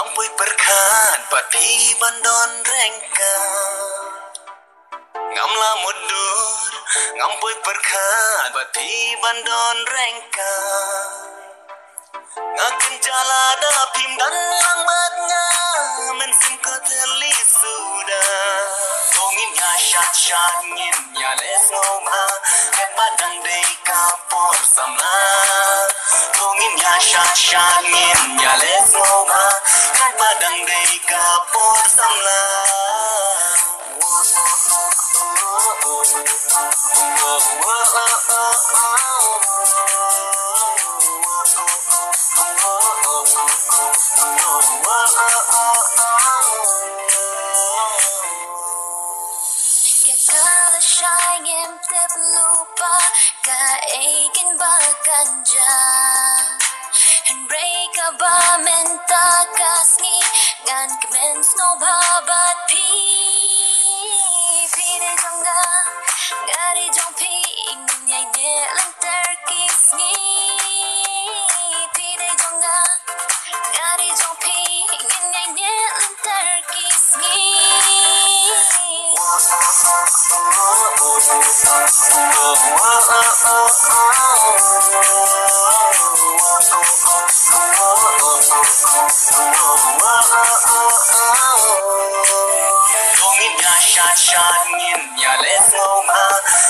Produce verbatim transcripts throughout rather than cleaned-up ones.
Ngam poi pyrkhat bad phi ban don ryngkat. Ngam la mutdur, ngam poi pyrkhat bad phi ban don ryngkat. Nga kynja lada phim don lang bad nga, mynsiem ka thylli suda. To ngin ïa shad shad, ngin ïa leh sngewbha, katba dang dei ka por samla. To ngin ïa shad shad, ngin ïa leh sngewbha, katba dang dei ka por samla. Ïa ka lashai ngim tip lypa kaei keiñ ba kan jia. Hynrei kaba mynta ka sngi ngan kmen sngewbha bad phi. Phi dei jong nga, nga dei jong phi, ngin ïaineh lynter ki sngi. Phi dei jong nga, nga dei jong phi, ngin ïaineh lynter ki sngi. To ngin ïa shad shad, ngin ïa leh sngewbha,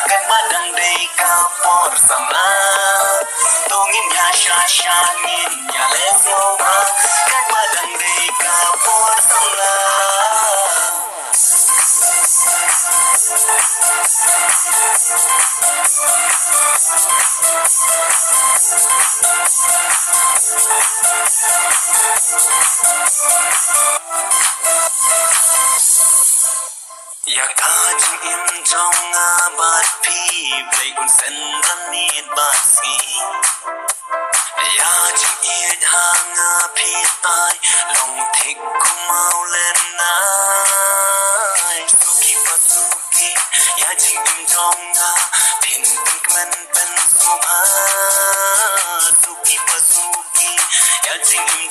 katba dang dei ka por samla. To ngin ïa shad shad, ngin ïa leh sngewbha, katba dang dei ka por samla. Ïa ka jingim jong nga bad phi, Blei un sngewthuh miet bad sngi. Ïa jingïeit ha nga phi ai, long thik